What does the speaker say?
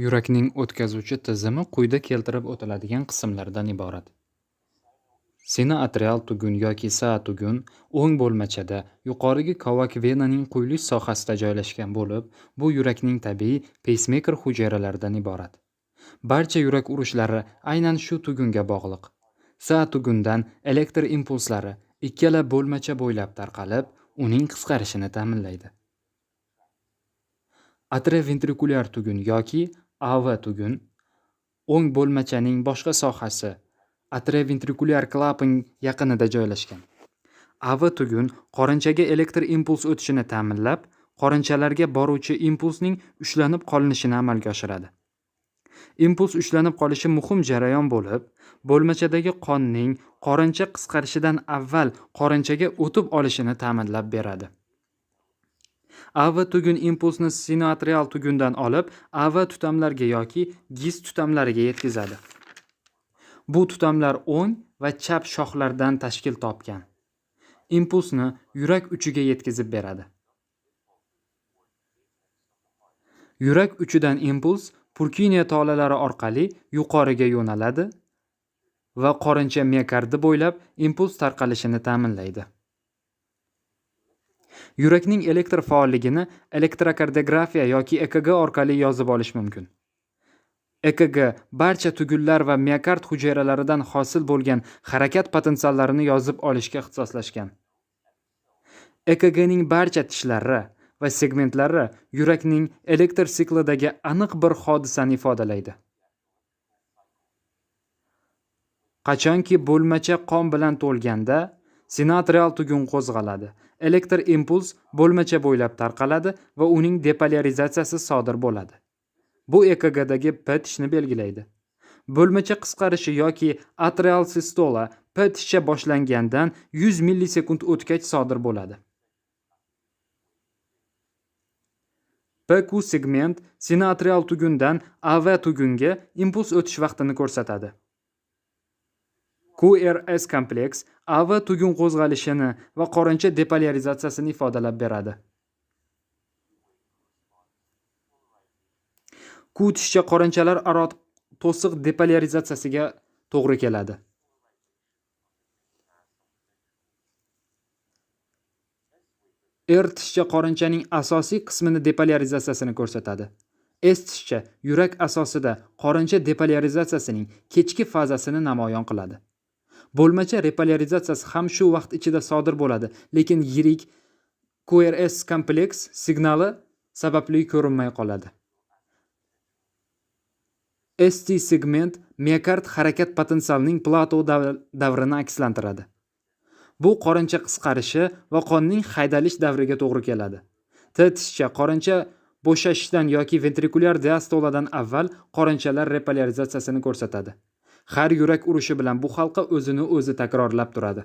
Yurakning o'tkazuvchi tizimi quyida keltirib o'tiladigan qismlardan iborat. Sinoatrial tugun yoki SA tugun o'ng bo'lmachada yuqorigi kovak venaning quyilish sohasida joylashgan bo'lib, bu yurakning tabiiy peysmeyker hujayralaridan iborat. Barcha yurak urishlari aynan shu tugunga bog'liq. SA tugundan elektr impulslari ikkala bo'lmacha bo'ylab tarqalib, uning qisqarishini ta'minlaydi. Atrioventrikulyar tugun yoki AV tugun o'ng bo'lmachaning boshqa sohasi atrioventrikulyar klapan yaqinida joylashgan. AV tugun qorinchaga elektr impuls o'tishini ta'minlab, qorinchalarga boruvchi impulsning ushlanib qolinishini amalga oshiradi. Impuls ushlanib qolishi muhim jarayon bo'lib, bo'lmachadagi qonning qorincha qisqarishidan avval qorinchaga o'tib olishini ta'minlab beradi. AV tugun impulsni sinoatrial tugundan olib, AV tutamlarga yoki GIS tutamlariga yetkazadi. Bu tutamlar o'ng va chap shoxlardan tashkil topgan. Impulsni yurak uchiga yetkazib beradi. Yurak uchidan impuls Purkinye tolalari orqali yuqoriga yo'naladi va qorincha miokardi bo'ylab impuls tarqalishini ta'minlaydi. Yurakning elektr faolligini elektrokardiografiya yoki EKG orqali yozib olish mumkin. EKG barcha tugunlar va miokard hujayralaridan hosil bo'lgan harakat potensiallarini yozib olishga ixtisoslashgan. EKGning barcha tishlari va segmentlari yurakning elektr siklidagi aniq bir hodisani ifodalaydi. Qachonki bo'lmacha qon bilan to'lganda, sinoatrial tugun qo'zg'aladi. Elektr impuls bo'lmacha bo'ylab tarqaladi va uning depolarizatsiyasi sodir bo'ladi. Bu EKGdagi P tishni belgilaydi. Bo'lmacha qisqarishi yoki atrial sistola P tishcha boshlangandan 100 millisekund o'tgach sodir bo'ladi. PQ segment sinoatrial tugundan AV tugunga impuls o'tish vaqtini ko'rsatadi. QRS kompleks AV tugun qo'zg'alishini va qorincha depolarizatsiyasini ifodalab beradi. Q tishcha qorinchalar aro to'siq depolarizatsiyasiga to'g'ri keladi. R tishcha qorinchaning asosiy qismini depolarizatsiyasini ko'rsatadi. S tishcha yurak asosida qorincha depolarizatsiyasining kechki fazasini namoyon qiladi. Bo'lmacha repolarizatsiyasi ham shu vaqt ichida sodir bo'ladi, lekin yirik QRS kompleks signali sababli ko'rinmay qoladi. ST segment miokard harakat potensialining plato davrini akslantiradi. Bu qorincha qisqarishi va qonning haydalish davriga to'g'ri keladi. T tishcha qorincha bo'shashishdan yoki ventrikulyar diastoladan avval qorinchalar repolarizatsiyasini ko'rsatadi. Har yurak urishi bilan bu halqa o'zini o'zi takrorlab turadi.